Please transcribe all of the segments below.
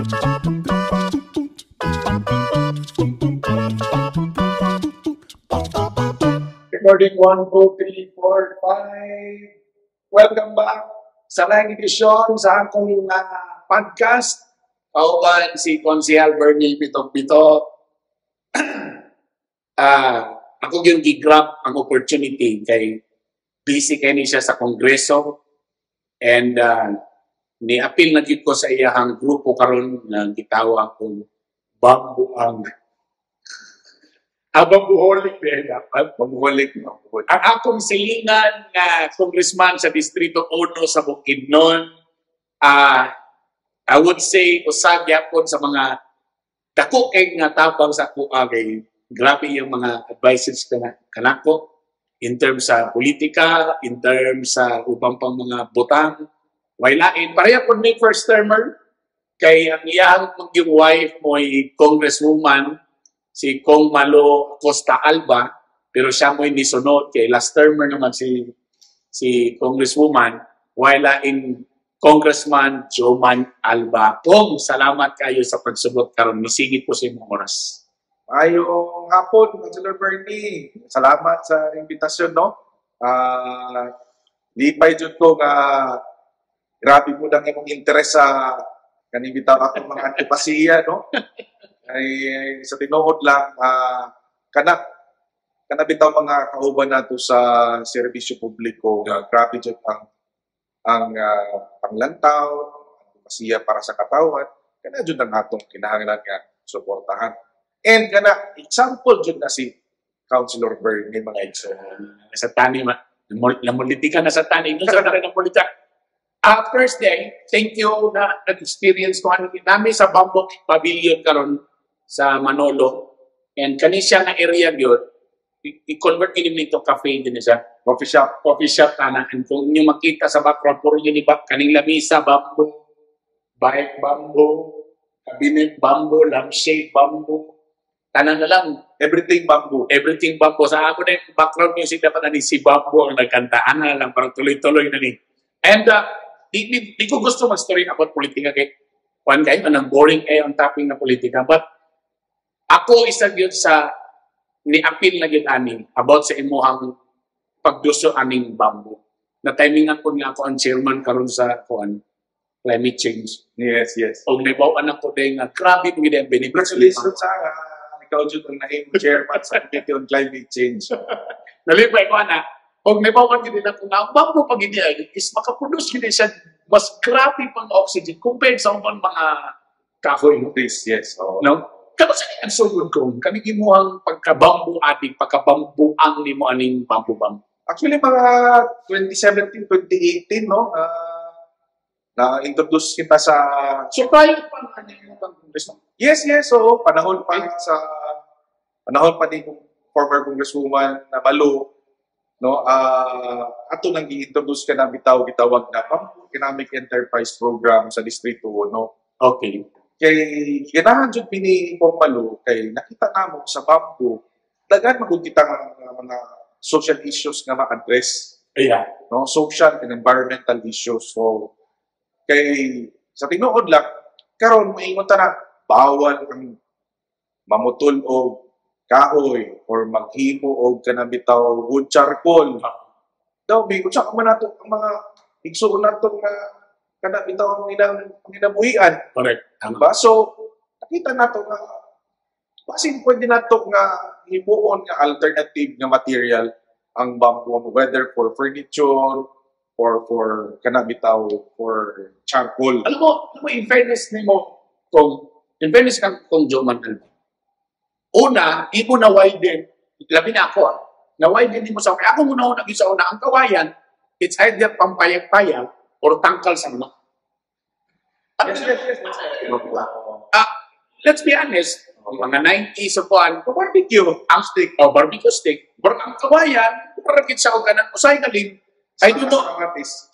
Recording 1, 2, 3, 4, 5. Welcome back sa laing edisyon sa akong podcast. Kauban si Konsehal Bernie Pitong Pito. Ako yung gi-grab ang opportunity kay busy kay ni siya sa kongreso and ni-appeal na gyud ko sa iyahang grupo karon nga gitawag kong Bamboo ang Bambuholic din dapat. Bambuholic, bambuholic. Ang akong silingan nga congressman sa Distrito 1 sa Bukidnon, I would say usa gyapon sa mga dako kay nga tabang sa ako kay grabe yung mga advices kanako in terms sa politika, in terms sa ubang pang mga butang. Way lain, pareha pod ni first termer kay ang iyang yung wife mo'y congresswoman si Kong Malo Acosta Alba, pero siya mo'y nisunod kay last termer naman si congresswoman, while in Congressman Joman Alba. Kong, salamat kayo sa pagsubot karon. Nisingit ko sa imong oras. Maayong hapon, Councilor Bernie. Salamat sa imbitasyon, no? Lipay jud ko nga grabe mo ang imong interes sa kaning bitaw akong mga antipasiya, no? Ay, sa tinuod lang, kana kana bitaw mga kauban nato sa serbisyo publiko, grabe jud ang panglantaw, ang para sa katawan, kana jud ang atong kinahanglan nga suportahan. And kana example jud na si Councilor Bernie, mga igsoon. Sa tani ma namulitika na sa tani doon sa ng politika. First day, thank you na nag-experience ko ano nami sa Bamboo Pavilion karon sa Manolo. And kani siya nga area gyud, i-convert kini nito cafe din siya. Coffee shop. Coffee shop ana. And kung inyo makita sa background, puro yun iba, kaning lamisa, bamboo, bike bamboo, cabinet bamboo, lampshade bamboo, tanan na lang. Everything bamboo. Everything bamboo. Sa ako na yung background music dapat na ni si Bamboo ang nagkanta. Ana lang, parang tuloy-tuloy na ni. And di ko gusto mag-story about politika kay kuan kayo, anang boring kayo ang topic na politika. But ako isa gyud sa ni-appeal na gyud ani about sa imuhang pagduso aning bamboo. Na timingan ko nga ako ang chairman karon sa kuan climate change. Yes. Og nabaw-an ako din nga grabe po gyud ang benefits. Congratulations sa ikaw jud ang nahimong chairman sa Committee on Climate Change. Nalipay ko ana. Og nabaw-an gyud ako nga ang bamboo pag hindi ay is makaproduce gyud siya mas grabe pang oxygen compared sa ubang mga kahoy. No? Please, yes. Oh. No? Kano sa ang sugod ko, kani imuhang pagkabambu adik, pagkabambuang nimo aning bamboo bamboo? Actually, mga 2017, 2018, no? Na-introduce kita sa So, prior pa na niya yung congressman? Yes. Oo, panahon pa ni former congresswoman na Malo, no? Ato nang gi-introduce ka na bitaw gitawag na Bamboo Economic Enterprise Program sa Distrito 1. Kay ganahan jud pini Kong Malo kay nakita namo sa bamboo daghan magud kita nga mga social issues nga ma-address, no, social and environmental issues. So kay sa tinuod lang karon moingon ta na bawal ang mamutol og kahoy or maghimo og kanang bitaw wood charcoal daw bi unsa ka man nato ang mga igsuon nato nga kana bitaw ang ilang kinabuhian. Correct. Tama. Diba? So nakita nato nga basin pwede nato nga himuon nga alternative nga material ang bamboo, whether for furniture or for kana bitaw for charcoal. Alam mo, in fairness nimo, kung in fairness kang kung Joman Alba, una, imo na widen, labi na ako, na widen nimo sa ako muna una sa una, ang kawayan, it's either pampayag-payag or tangkal sa mga. Yes. Let's be honest, mga 90s o kuan, Barbecue. Ang stick, o barbecue stick, pero ang kawayan, parang siya o ganang usay galing, I don't know, Kamatis.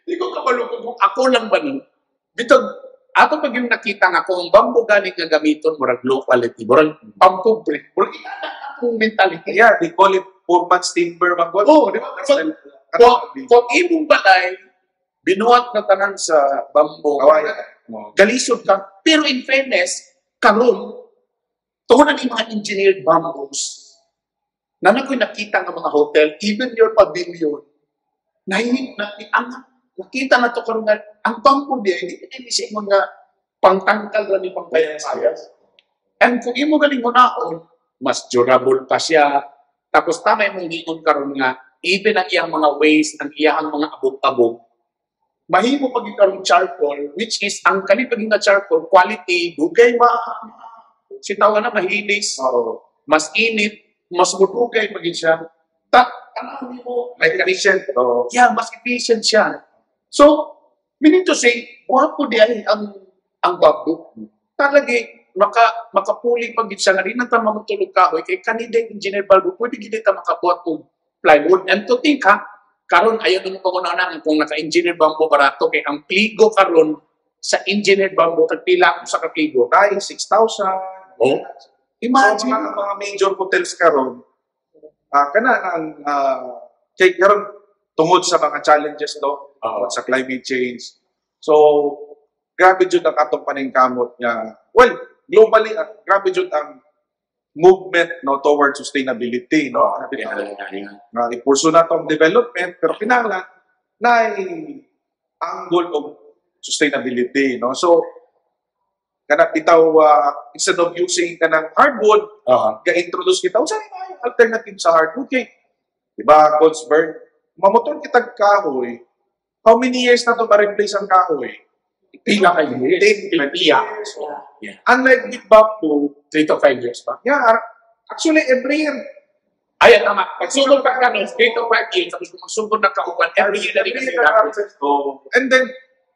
Di ko kabalo kung ako lang ba ni. Dito, ato pag yung nakita nga kung bamboo galing nga gamiton, murag low quality, murag pampobre, murag akong mentality. Yeah, they call it poor man's timber, man gud. Oh, di ba? Kung imong balay, binuhat na tanan sa bamboo. Kawayan. No. Galisod ka. Pero in fairness, karon tungod na ni mga engineered bamboos, na nakoy nakita nga mga hotel, even your pavilion, nahihin na ang nakita na to karon nga ang bamboo diya, hindi na siya mga pangtangkal ra ni pangkaya. And kung imo galing hunaon, mas durable pa siya. Tapos tama imong giingon karon nga even ang iyang mga waste, ang iyang mga abog-abog, mahimo pag karon charcoal, which is ang kani pag nga charcoal quality, dugay ma sitawa na mahilis, mas init, mas mudugay pag siya. Ta tanaw nimo, Like efficient. Oo. Yeah, mas efficient siya. So, meaning to say, guwapo di ay ang bamboo. Talagi, makapuli pag gid siya nga di na ta mamutulog kahoy kay kanida engineer bamboo, pwede gid ta makabuhat og plywood. And to think ha, karon ayaw nung pangunahan kung naka-engineer bamboo barato kay ang pligo karon sa engineered bamboo tagpila sa kapligo. 9, 6,000. Oh. Imagine. So, mga major hotels karon, kana ang kay karon tungod sa mga challenges, no, tungod sa climate change. So grabe jud ang atong paningkamot nga, well, globally, grabe jud ang movement, no, towards sustainability, no. Grabe nga i-pursue na tong development pero kinahanglan na angle of sustainability, no. So kana bitaw, instead of using kanang hardwood, ga-introduce kita unsa ni yung alternative sa hardwood kay di ba, Coach Bern, mamutol kitag kahoy, how many years na to ma-replace ang kahoy? Pila ka years? 10, 20 Pila. Years. Unlike with bamboo, 3 to 5 years ba? Yeah, actually every year. Ay, tama. Pagsugod pa ka, no, 3 to 5 years, tapos kung magsugod na kauban, every year na rin Every kasi year ka. Oh. And then,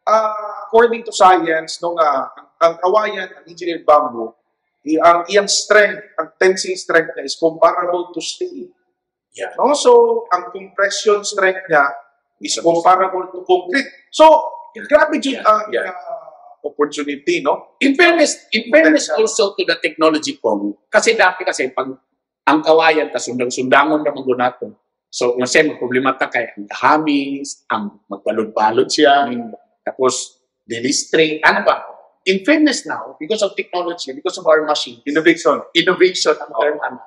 according to science, no nga, ang kawayan, ang engineered bamboo, ang iyang strength, ang tensile strength niya is comparable to steel. No? So, ang compression strength niya is comparable to concrete. So, grabe jud ang opportunity, no? In fairness Potential. Also to the technology kong, kasi dati kasi pag ang kawayan, tas sundang-sundangon na nato. So, kasi may problema ta kay ang kahamis, ang magbalod-balod siya, tapos dili straight, ano ba? In fairness now, because of technology, because of our machine, Innovation. Innovation ang term ano,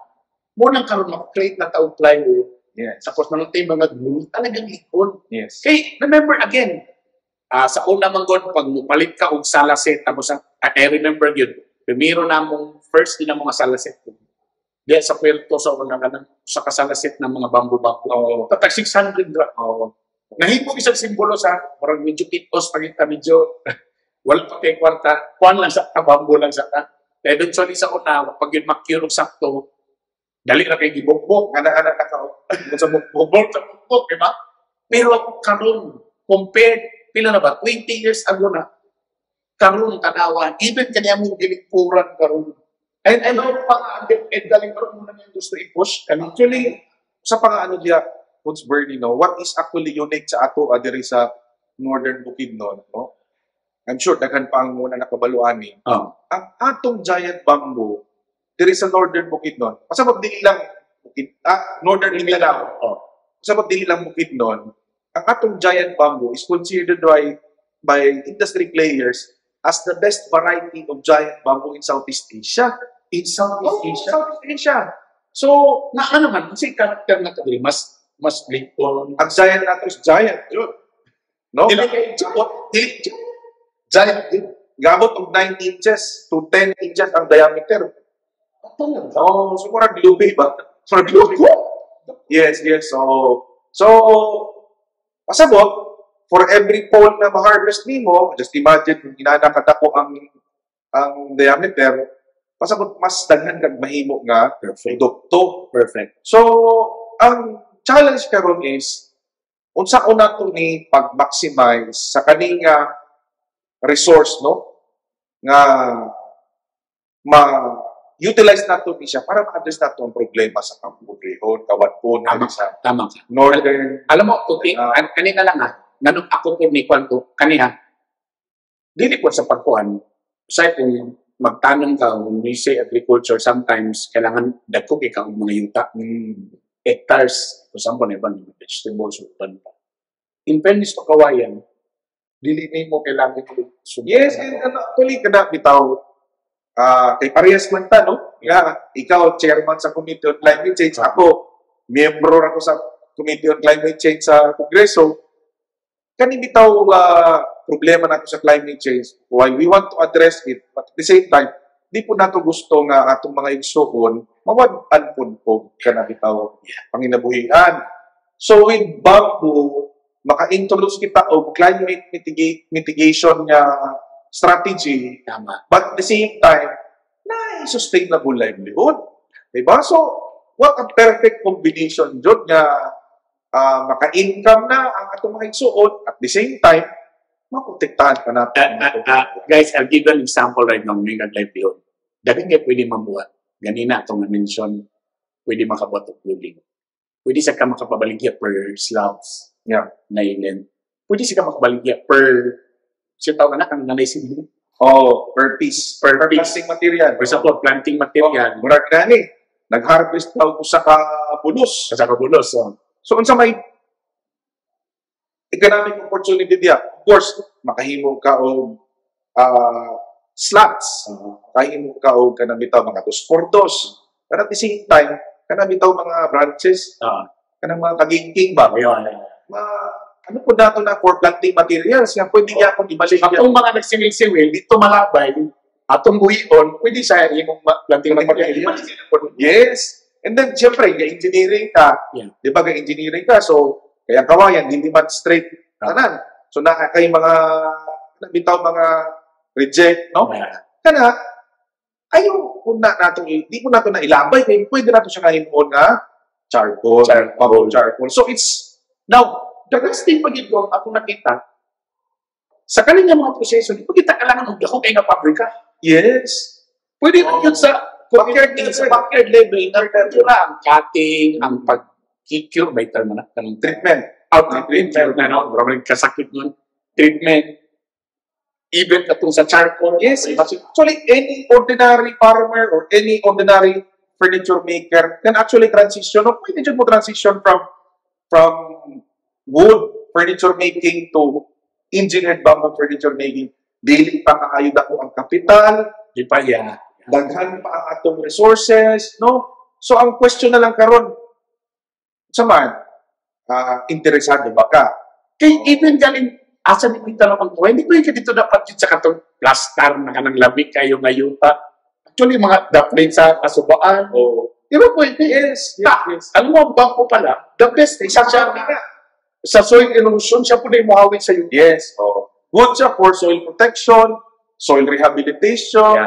mo nang karon maka-create na tao plywood, tapos naman tayo mga glue, talagang likon. Kay, remember again, sa una man god, pag mupalit ka og sala set, tapos ang, I remember yun, primero na mong, first din ang mga sala set. Diya sa Puerto sa una ka sa kasala set ng mga bamboo-bamboo. Tatag 600 ra. Nahimo isang simbolo sa, murag medyo kitos, pagita medyo, wala pa kay kwarta, kuan lang sa ta, bamboo lang sa ta. Eventually sa una, pag yun ma-cure og sakto, dali ra kay gibukbok. Ana-ana na ka sa bukbok. Bukbok sa bukbok, di ba? Pero karon, compared, pila na ba? 20 years ago na, karon tanawa, even kanya mo gilingkuran karon. And I know pa nga, and galing karon muna niya gusto i-push. Ano? Actually, sa pang ano diya, Coach Bernie, no, what is actually unique sa ato diri sa Northern Bukidnon, no? I'm sure daghan pa ang muna nakabaluan ni. Ang atong giant bamboo diri sa Northern Bukidnon, pasabot dili lang Bukid, Northern Mindanao. Pasabot dili lang Bukidnon, ang atong giant bamboo is considered by industry players as the best variety of giant bamboo in Southeast Asia. In Southeast Oh, Asia. Southeast Asia. So, Na ano man, kasi character na kadiri, mas likon. Ang giant nato is giant, yun. No? Dili kay dili giant din. Gabot og 9 inches to 10 inches ang diameter. Talaga? Oh, so murag lubi ba? Murag lubi. Yes. So, pasabot, for every pole na ma-harvest nimo, just imagine kung inana kadako ang diameter, pasabot mas daghan kag mahimo nga produkto. Perfect. So, ang challenge karon is unsa ko nato ni pag-maximize sa kani nga resource, no, nga ma-utilize nato ni siya para ma-address nato ang problema sa kapobrehon, kawadpon, Tama. sa Tama ka. northern. Alam mo, tuti, kanina lang ha, nganong ako po ni Kwan ko, kaniha, dili po sa pagkuhan, say kung magtanong ka, when we say agriculture, sometimes kailangan dagko kay ka og mga yuta, hectares, for example, iban mga vegetables, or iban pa. In fairness to Kawayan, Dili nimo kailangan mo. Yes, and ano, actually, kana bitaw, kay parehas man ta, no? Nga, ikaw, chairman sa Committee on Climate Change, ako, miyembro ra ko sa Committee on Climate Change sa Kongreso. Kani bitaw problema nato sa climate change, why we want to address it, but at the same time, di po nato gusto nga atong mga igsuon mawad-an pud og kana bitaw panginabuhian. So with bamboo, maka-introduce kita og climate mitigation nga strategy, but at the same time, na sustainable livelihood. Diba? So, what a perfect combination jud nga maka-income na ang atong mga igsuon, at the same time, maprotektahan pa natin. Guys, I'll give you an example right now ng livelihood. Daghan kay pwede mabuhat. Ganina atong na-mention, pwede makabuhat og building. Pwede sa ka makapabaligya per slabs na ilen. Pwede siya ka makabaligya per siya tawag na kang nanay sibling. Oh, per piece. Per Per piece. Planting material. For example, planting material. Oh, murag gani. Nag-harvest ka og usa ka bulos. Sa kabulos. So, So unsa may economic opportunity diya? Of course, makahimo ka og slats. Makahimo ka og kanang bitaw mga dos por dos. But at the same time, kanang bitaw mga branches, kanang mga kagingking ba? Ayun. Ma, ano po nato na for planting materials nga pwede gyapon ibalik. Atong mga nagsiwil-siwil, dito malabay, atong buhion, pwede sa imong planting material. Yes. And then, siyempre, ga-engineering ka. Di ba, ga-engineering ka. So, kaya ang kawayan, hindi man straight tanan. So, naa kay mga, bitaw mga reject, no? Yeah. Kana, ayaw kung na nato, di ko nato na ilabay, kaya pwede nato siya ngayon nga charcoal. Charcoal. Bamboo charcoal. So, it's, Now, the last thing pag ito, ako nakita, sa kanilang mga proseso, di pa kita kailangan og dako kay nga pabrika. Pwede na yun sa backyard community, sa level. Backyard level, na pwede na ang cutting, ang pag-cure, may term na, kanang Treatment. Out treatment na, no? Grabe kasakit nun. Treatment. Even katong sa charcoal. Yes. Actually, any ordinary farmer or any ordinary furniture maker can actually transition. No, pwede dyan mo transition from wood furniture making to engineered bamboo furniture making. Dili pa kaayo dako ang kapital, Di pa, yeah. daghan pa ang atong resources, no? So ang question na lang karon, sa man, interesado ba ka? Kay even galing, asa ni kita lang ang hindi ko yung dito dapat yun sa katong plaster na kanang labi kayo nga yuta. Actually, mga daplin sa kasubaan. Oh. Di ba pwede? Yes. Alam mo, ang bamboo pala, the best. Isa siya sa soil erosion, siya po na yung muhawin sa yuta. Yes. Oh. Good siya for soil protection, soil rehabilitation,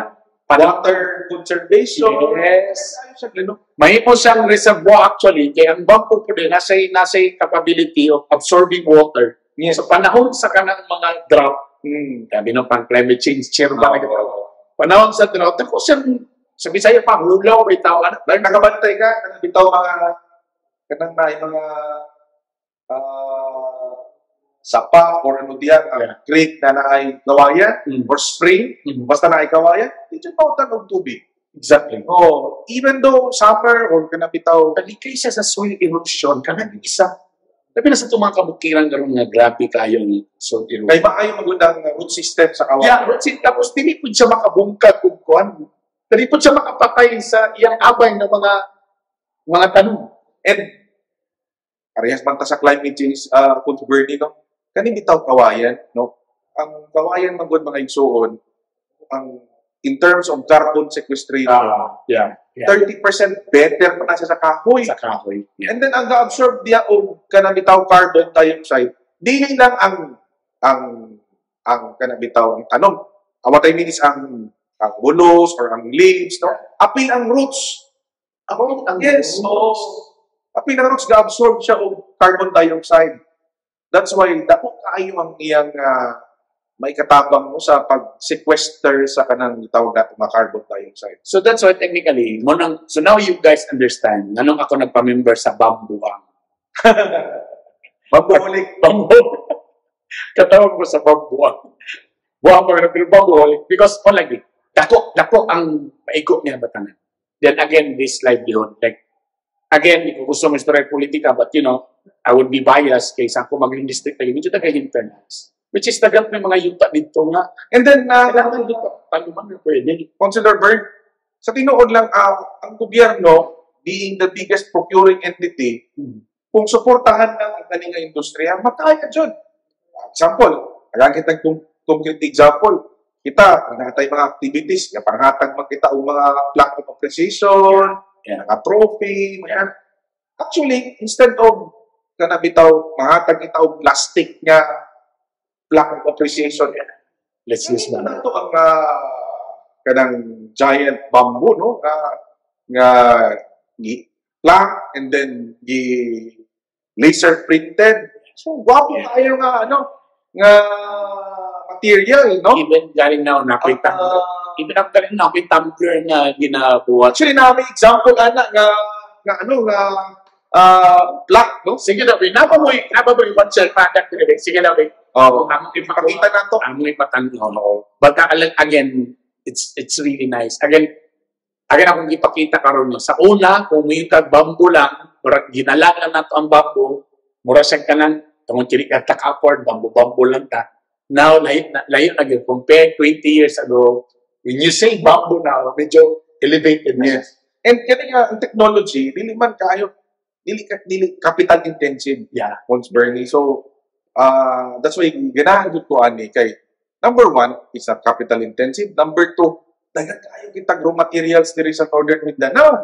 water conservation. Ayos siya, no? Mahimo siyang reservoir actually, kaya ang bamboo po din, nasa capability of absorbing water. Sa panahon sa kanang mga drought, sabi no, pang climate change chair ba? Oo. Panahon sa drought, ako siyang, sa Bisaya pa, hulaw, may tao, ano? Dahil nakabantay ka, kanang bitaw mga kanang na mga sapa or ano diyan, ang creek na naay kawayan or spring, basta naay kawayan, di dyan pautan og tubig. Oh, even though summer or kanang bitaw. Talikay siya sa soil erosion, kanang isa. Labi na sa itong mga kabukiran karon nga grabe kayong soil erosion. Kay maayo magundang root system sa kawayan. Yeah, root system. Tapos dili pud siya makabungkag og kuan. Dili pud siya makapatay sa iyang abay ng mga tanom. And parehas man ta sa climate change controversy, no? Kani bitaw kawayan, no? Ang kawayan man gud, mga igsuon, ang in terms of carbon sequestration, 30% better pa na siya sa kahoy. Sa kahoy. And then ang ga-absorb diya og kanang bitaw carbon dioxide, dili lang ang kanang bitaw ang tanom. What I mean is ang bulos or ang leaves, no? Apil ang roots. Ako ang Yes. roots. Apil ang roots, ga-absorb siya og carbon dioxide. That's why dako kaayo ang iyang maikatabang mo sa pag-sequester sa kanang gitawag nato nga carbon dioxide. So that's why technically, mo nang, so now you guys understand nganong ako nagpa-member sa Bambuang. Bambuholic. Bamboo. Katawag ko sa Bambuang. Buang pa pero Bambuholic because on lagi dako dako ang maigo niya batanan. Then again, this livelihood, like again, di ko gusto mo istorya politika, but I would be biased kay sa ako maging district lagi medyo taga hinterlands. Which is daghan may mga yuta dito nga. And then, kailangan dito tanuman na pwede. Councilor Bird, sa tinuod lang, ang gobyerno, being the biggest procuring entity, kung suportahan ng ang kaning nga industriya, makaya jud. Example, alam kita kung concrete example, kita, natay mga activities, nga panghatag man kita og mga plaque of appreciation, mga trophy, mga. Actually, instead of kana bitaw mahatag kita og plastic nga plaque of appreciation, let's use na that. To ang kanang giant bamboo, no, nga gi plaque and then gi laser printed, so gwapo kaayo nga ano nga material, no? Even galing na na ako'y tumbler. Even ako galing na ako'y tumbler nga ginabuhat. Actually, na may example ana nga ano nga plaque, no? Sige na, be. Napa mo yung one shell product dire. Sige na, be. Oh. Among ipakita ipakita na to. Among ipatan-aw. But again, it's really nice. Again akong ipakita karon, no. Sa una, kung may kag bamboo lang, murag ginala lang nato ang bamboo, mura siya kanang tungod kini ka afford bamboo bamboo lang ta. Now lahi na lahi na gyud compare 20 years ago. When you say bamboo now, medyo elevated na siya. Yes. And kani nga ang technology, dili man kaayo dili capital intensive. Cons Bernie. So, that's why ganahan jud ko ani kay number one, it's not capital intensive. Number two, daghan kaayo kitag raw materials diri sa Northern Mindanao.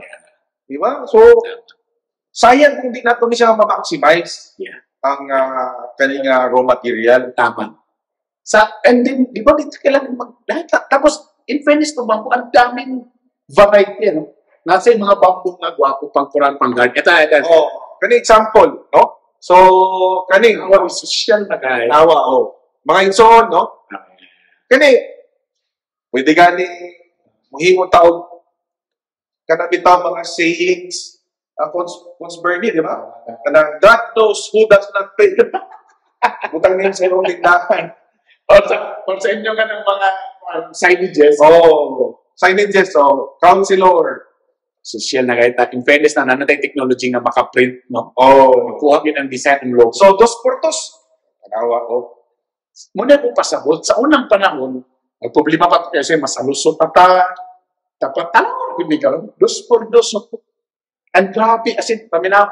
Di ba? So, sayang kung di nato ni siya ma-maximize ang kaning raw material. Tama. Sa, and then, di ba dito kailangan mag, lahat, tapos, in fairness to bamboo, ang daming variety, ano? Nasa yung mga bamboo nga gwapo pang kuran pang garden. Ito. Oh, kani example, no? So, kani Awa, social na kay. Awa, oh. Mga insoon, no? Kani pwede gani mohimo ta og kana bitaw mga sayings, ang Cons Bernie, di ba? Kanang "That those who does not pay." Butang niyo sa imong tindahan. O sa inyo ka ng mga signages. Oh, signages, oh, councilor. Social na kay. In fairness na, nanatay technology nga makaprint, no? Oh. Kuha yun ang design ng logo. So, dos por dos. Tanawa, oh. Muna ko pasabot, sa unang panahon, ang problema pa kasi masalusot pa ta. Dapat, tanong ko, hindi ka, dos por dos. Ang grabe, as in, paminaw,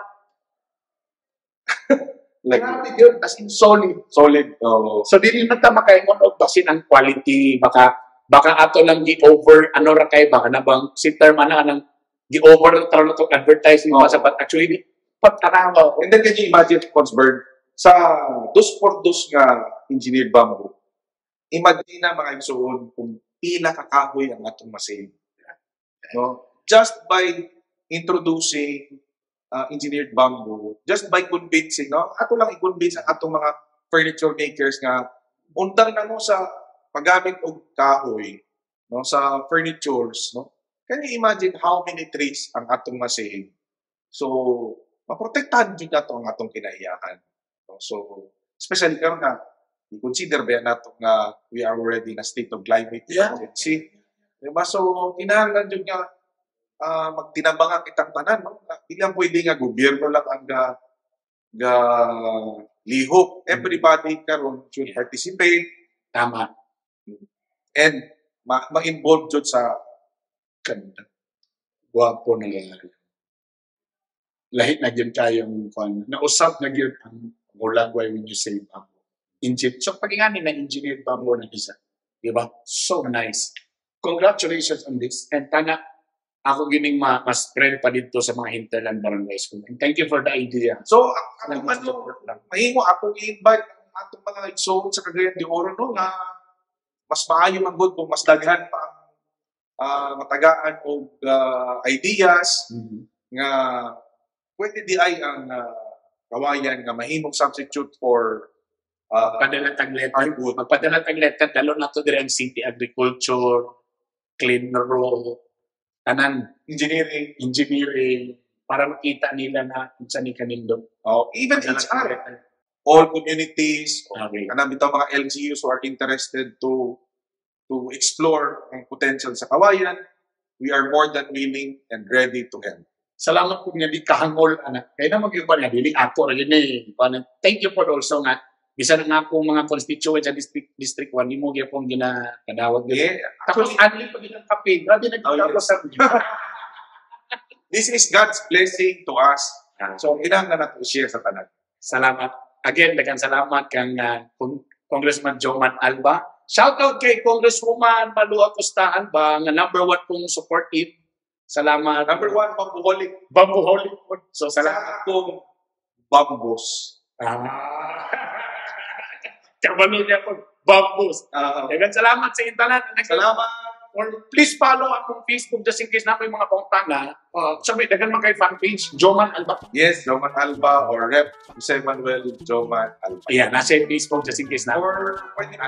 Like, grabe yun, as in solid. Solid. Oh. So, dili na ta makaingon og basin ang quality, baka ato lang gi-over, ano ra kay, baka na bang, si term ana nang gi-over na na to advertising pa Oo. Sa, but actually, di, patanawa ko. And then can you imagine, Consbert, sa dos por dos nga engineered bamboo, imagine na, mga igsuon, kung pila ka kahoy ang atong masave. No? Just by introducing engineered bamboo, just by convincing, no? Ato lang i-convince ang atong mga furniture makers nga undang na mo sa paggamit og kahoy, no, sa furnitures, no? Can you imagine how many trees ang atong masave? So, maprotektahan jud nato ang atong kinaiyakan. No? So, especially karon nga i-consider ba nato nga we are already in a state of climate emergency. Diba? So, kinahanglan jud nga magtinabangan kitang tanan, no? Dili lang pwede nga gobyerno lang ang ga lihok. Everybody karon should participate Tama. And ma-involve jud sa Ganda. Gwapo na lang. Lahi na gyud kayong kwan. Nausap na gyud ang Mulagway when you say bamboo. Engine. So pag nga ni na engineered bamboo na isa. Di ba? So nice. Congratulations on this. And tana, ako gining ma-spread pa dito sa mga hinterland barangays ko. And thank you for the idea. So, ang atong ano, mahimo atong i-invite ang atong mga igsoon sa Cagayan de Oro, no, nga mas maayo man gud kung mas daghan pa ang matagaan og ideas nga pwede di ay ang kawayan nga mahimong substitute for Padala tag letter. Hardwood. Magpadala tag letter, dalo na to diri ang City Agriculture, ClinRO, tanan, engineering, engineering, para makita nila na kung saan ni kanindot. Oh, even Padala tag HR, letter. All communities, kanang bitaw mga LGUs who are interested to explore ang potential sa kawayan, we are more than willing and ready to help. Salamat po nga di kahangol, anak. Kaya na mag nga dili ako ra gini. Thank you for also nga Bisan ang akong mga constituents sa District 1, imo gyapon ginakadawat. Tapos anli pa gid ang kape. Grabe nagkatapos sa This is God's blessing to us. So, kinahanglan nato share sa tanan. Salamat. Again, daghang salamat kang Congressman Joman Alba. Shout out kay Congresswoman Malu Acosta Alba nga number one kong supportive. Salamat. Number one, bambuholic. Bambuholic. So, Sa salamat. Akong bambos. Ah. Kabalo niya po. Bambos. Daghang salamat sa tanan. Salamat. Or please follow akong Facebook just in case na may mga pangutana. Sabi, daghan man kay fan page, Joman Alba. Yes, Joman Alba or Rep. Jose Manuel Joman Alba. Ayan, nasa Facebook just in case na. Or pwede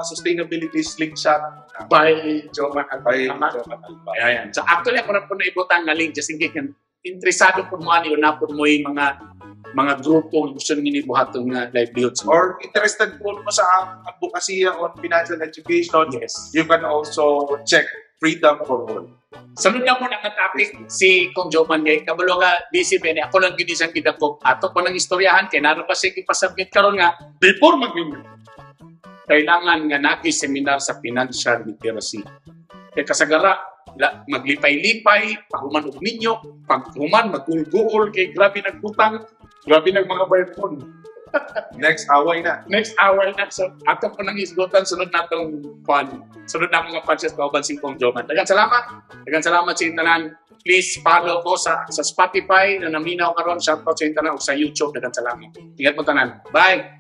sustainability slingshot By Joman Alba. By Tama? Joman Alba. Ayan. So actually, ako na po naibutang nga link just in case nga interesado po mo ani o na po mo yung mga grupo nga gusto ninyo buhaton nga livelihoods. Or interested po mo sa advocacy on financial education, you can also check Freedom for All. Sunod na mo na nga topic si Kong Joman kay kabalo nga busy ba ni ako lang gid isang gidakop ato pa lang istoryahan kay naro pa siya ipasubmit karon nga before mag kailangan nga naki seminar sa financial literacy kay kasagara la, maglipay-lipay pahuman og ninyo, paghuman magguol kay grabe nagutang, grabe nag mga bayron. Next away na. Next hour na. So, ato po nang isgutan, sunod na itong fun. Sunod na mga punches kauban si Kong Joman. Daghang salamat. Daghang salamat sa tanan. Please follow ko sa Spotify na naminaw karon. Shout out sa tanan ug sa YouTube. Daghang salamat. Ingat mo tanan. Bye.